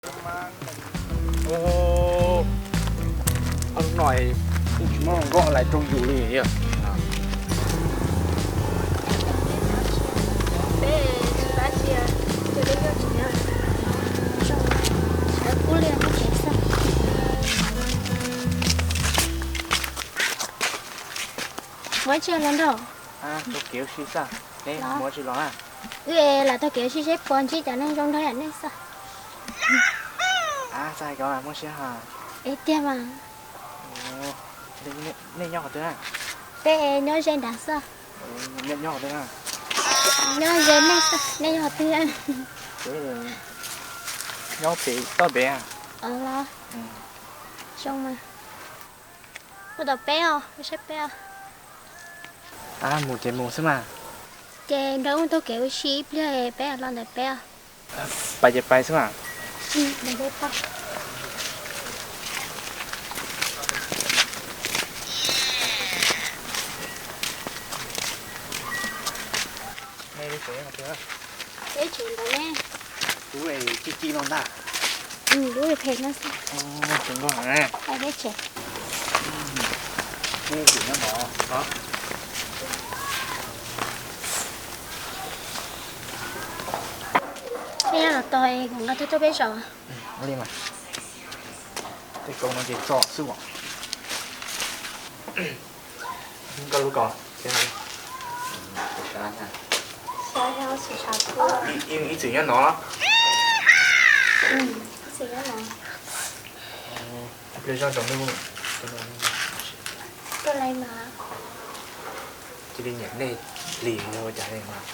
Ub, ob hnub no kuj tsis muaj hluas nkauj lais rooj yus li. Muab tsis los nrog. Tau kev ua si xwb, neb muab tsis los na. Wb lam tau kev ua si seb puas ntsib cov neeg zoo nrog yam nej xwb. Xav hais cov muaj siab ha. Es tiag mas. Nej nyob qhov twg na? Peb nyob ze nrad xwb. Nyob qhov twg na? Nyob ze nej xwb, nej nyob qhov twg? Nyob pem toj pem. Los, zoo mas. Mus tom peb os, mus saib peb os. Mus ces mus xwb mas. Ces nrog wb taug kev ua si ib pliag peb los ntawm peb os. Pais ces pais xwb mas. Peb tsev ntawd ne. Lub ci ci no ntag. Lub phem no xwb. Tsev nkauj na. Peb tsev. Peb tsev nyob no. Peb nyob no tos es kom nkawd tuaj tuaj peb zaum. Li mas. Tej kaus no ces tso xwb os. Koj lub kaus. Ib txwm nyob no los? Ib txwm nyob no. Pliag zoj tsaus ntuj. Tuaj lawm mas. Cia li nyiam nej hli ua cas li mas.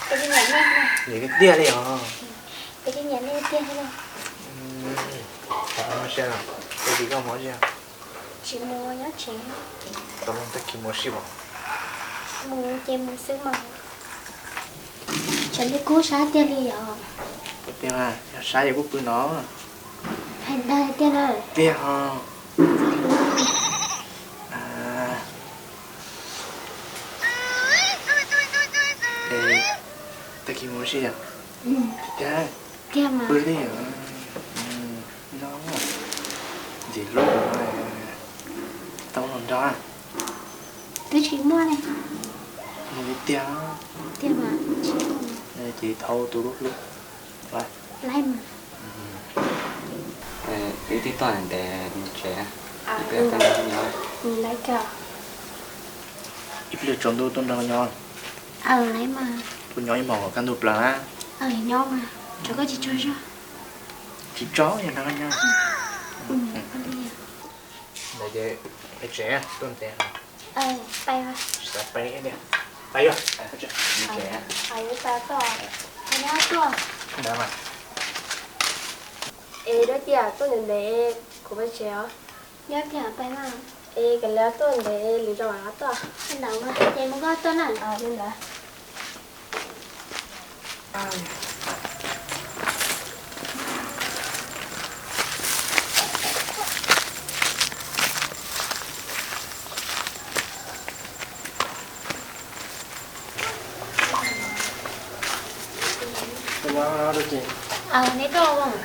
Cia li nyiam nej, nyiam tiag tiag li os. Cia li nyiam nej tiag li. Koj mob siab los? Tag kis koj mob siab. Tsis mus, nyob tsev. Tau lub tag kis mus sib pom. Mus ces mus xwb mas. Tsam li kub sab tiag li os. Tiag mas, yog sab ces kuj pw no. Hais ntag tiag na. Tiag os. Tag kis mus sib yom. Tiag. Tiag mas. Pw li. No, ntxim hlub, tau los nrog. Twb tsis muaj li. Mus li tiag. Tiag mas tsis muaj. Ces thov tus lub hlub. Laib mas. Wb twb tuaj ntev ntev tsev, ib pliag tuaj nrog nyob. Ib pliag tsaus ntuj tuaj nrog nyob. Laib mas. Tuaj nyob ib hmos kom kaj ntug plaws na. Nyob mas, tsam koj tsis tsaug zog. Tsis tsaug, yog nrog koj nyob. Ntawd ces peb tsev tuaj ntev. Peb, peb, peb, peb, ntawd mas. Es dab tiag tuaj ntev ntev, kuv peb tsev os. Nyob tiag peb mas. Es kom lawv tuaj ntev lwm zaus mam tuaj. Li ntawd mas, ces mus koj tuaj na. Li ntawd. Neb tuaj los?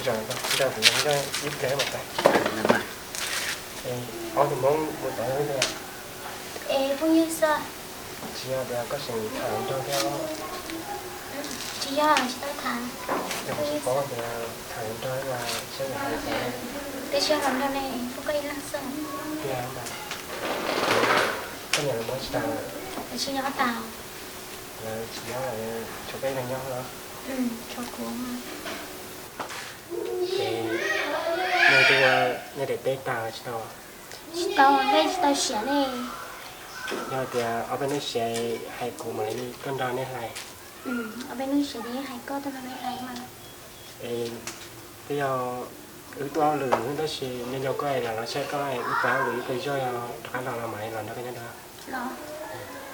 Zaum, zaum kuv ib pliag mas pais. Ob tug Hmoob mus tod. Es phooj ywg xwb. Tsis yog tias koj tseem tham nrog thiab. Tsis yog, tsis tau tham. Yog tsis paub tias tham nrog mas seb nws hais tias. Twb tsis yog los nrog ne, pub koj ib leeg xwb. Tiag ntag. Koj niam lawv mus tsis tas? Lawv tsis nyob tas. Lawv tsis nyob, lawv tshuav peb leeg nyob los? Tshuav kuv. Ces nej twb ua nej daim teb tag tsis tau? Tsis tau, nej tsis tau siav ne. Yog tias ob peb hnub siav hais kuv mam li tuaj nrog nej hlais. Ob peb hnub siav ces hais koj tuaj nrog nej hlais mas. Es twb yog wb tuaj hauj lwm tab sis nco nco koj es lam los saib koj, wb pab hauj lwm ib pliag zog rov qab los los mam li los nrog koj nyob dua. Los,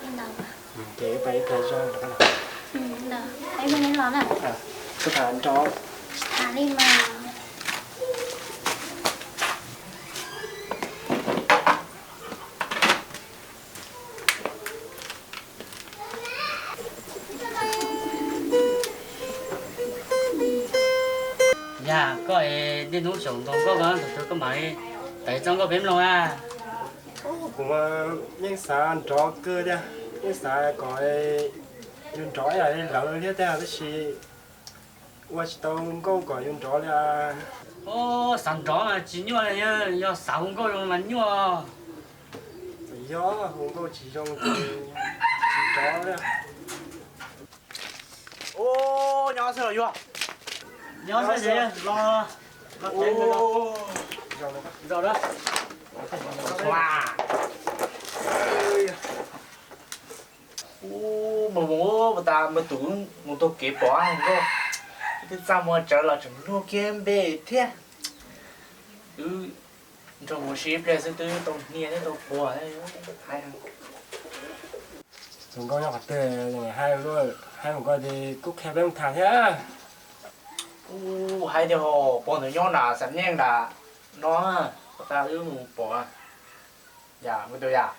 li ntawd. Ces wb pab ib pliag zog rov qab los. Ntawd, peb mus neb los na. Koj tham nrog. Tsis tham li mas. Koj es niaj hnub xyaum nkaus nkauj no, thaum twg koj mam li tawm txoj nkauj peb mloog na? Kuv yeej xav nrov kawg thiab, yeej xav kom yus nrov ib yam li lawv thiab tiag, tab sis ua tsis tau nkauj kom yus nrov li. Xav nrov mas tsis nyuaj li, yog xav hu nkauj zoo mas nyuaj. Yog hu nkauj tsis zoo, tsis nrov li. Ub, nyob xwb los yog. Nyob xwb, los, los. Ub, mus mus tas mus tus mus taug kev pom nkauj, twb txaj muag tsawv los tseem luag kiag npe thiab. Wb nrog mus sib pliag xwb twb tau hnia thiab tau puag. Tus nkauj nyob qhov twg, hais mus koj ces kuj qhia peb mus tham thiab. Ub, hais tias pog ntawd nyob nram Xam Nyeej nram no, tas wb mus pom. Yam, tus yam,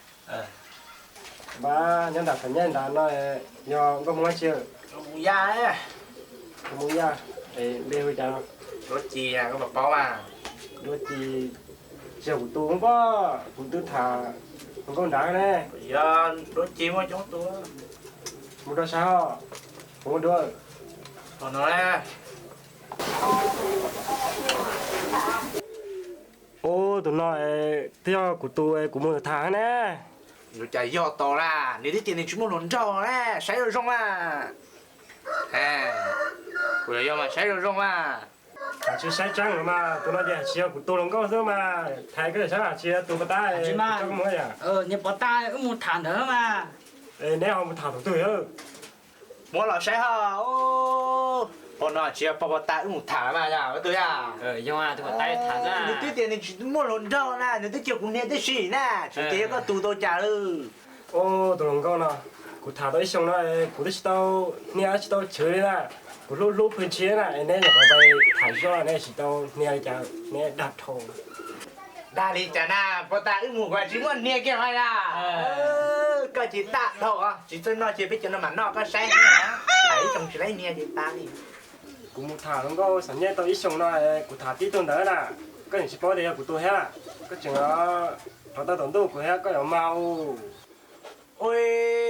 mas nyob nram Xam Nyeej nram no, yog nkauj Hmoob dab tsi? Nkauj Hmoob Yaj. Nkauj Hmoob Yaj, npe hu cas? Duab Ci, koj puas paub mas? Duab Ci, tsis yog kuv tus, kuv twb tham hluas nkauj nrad ne. Yog Duab Ci muaj coob tus. Mus rau sab, kuv muaj duab. Tus no, ub, tus no twb yog kuv tus, kuv mus tham ne. Nws cas yog tau na, nws twb tias nws tsis muaj hluas nraug na, saib zoo zoo mas. Kuv yog mas saib zoo zoo mas. Kav tsij saib tseeb mas, tus no ces tsis yog kuv tus hluas nkauj xwb mas, thaiv koj saib mas tsis yog tus puas tab, koj mus yom. Niag puas tab wb mus tham ntawd mas. Neb ho mus tham thaum twg? Muab los saib ho. Pog no tsis yog pog puas tab wb mus tham mas yog tus yog. Nws twb tias nws tsis muaj hluas nraug na, nws twb cia kuv hnia tib si na, tsis tias yog koj tus tau cas lawm. Ub, tus hluas nkauj no, kuv tham tau ib xyoos no, kuv twb tsis tau hnia tsis tau chwv li na. Kuv hlub hlub pw ntshiab na, neb nyuam qhuav pais tham zoj neb tsis tau hnia li cas, neb dag dhau. Dag li cas na, puas tas wb mus kuv tsis muaj hnia kiag hais na. Koj ces dag dhau, tsis txawj noj ces peb cov no mam noj koj saib. Tham ib xyoos tsis laib hnia ces tas li. Kuv mus tham hluas nkauj Xam Nyeej tau ib xyoos no, kuv tham tib tug ntawd na, koj yeej tsis paub tias yog kuv tus thiab, koj tseem rov tau tom ntuj kuv thiab koj yuav mag. Ua,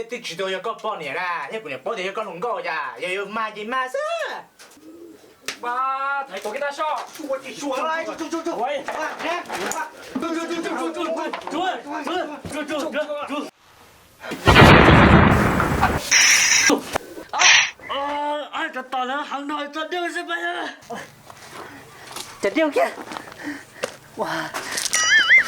twb tsis tau yog koj poj niam na, thiab kuv niam paub tias yog koj hluas nkauj cas, yog yuav mag ces mag xwb. Thaiv tuav kiag tab soj. Rov tom lawv heev no tso dej xwb pas. Cov dej kiag. Mus tsev, mus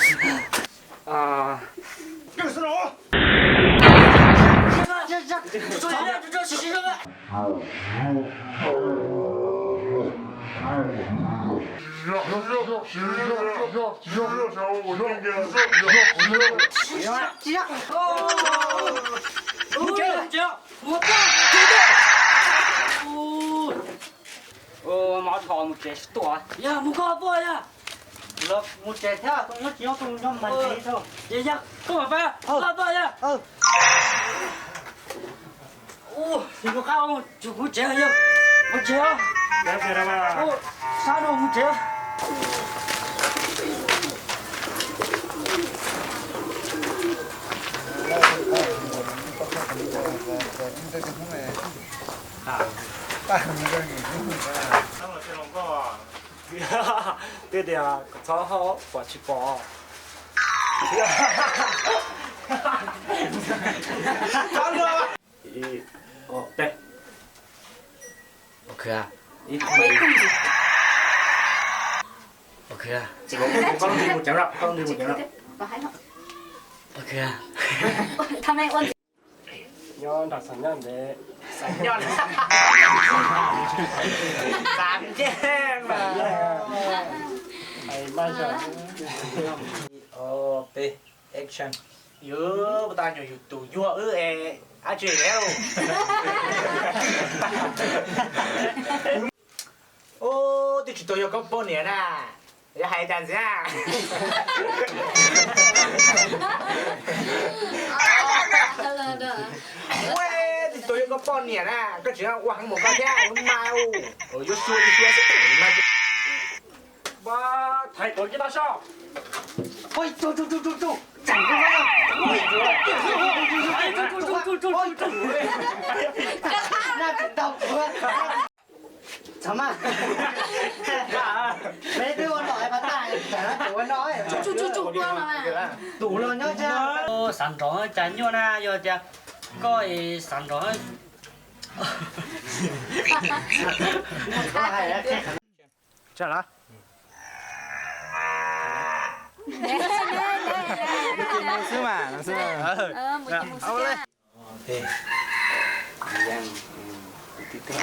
tsev. Mus tsev. Mus tsev, mus tsev, mus tsev thiab, tus nyob tsis nyob, tus nyob mas tsev tau. Yog, yog, koj mam pab, koj pab yog. Tus qab, mus tsev yog, mus tsev. Sab no mus tsev. Twb tias kom txhob haus kom tsis pom. Nyob nram Xam Nyaj ntev. Xam Nyaj, Xam Nyaj mas. Peb, action. Yus puas tas nyuam yus tus yuag wb es dab tsi lauj? Ub, twb tsis tau yog koj poj niam na, yuav hais cas ntxiv? Ub, twb tsis tau yog koj poj niam na, koj tseem ua heev mus koj thiab, lub mas. Yuav xyuas li xyuas xwb mas. Thầy tuần cho tao sao? Ôi, chu, chu, chu, chu, chu. Chẳng có gì. Ôi, chu, chu, chu, chu, chu, chu, chu. Nó chỉ đọc thôi. Chấm à? Mấy đứa nó nói mà ta chẳng nói chủ nó nói. Chu, chu, chu, chu, chu, chu. Đủ rồi nhá, chứ. Ơ, sẵn rồi, chả nhua na, giờ chả có gì sẵn rồi. Có hay á. Sao đó? Mus xwb mas, mus xwb. Mus xwb. Ê, Yang, tib teg.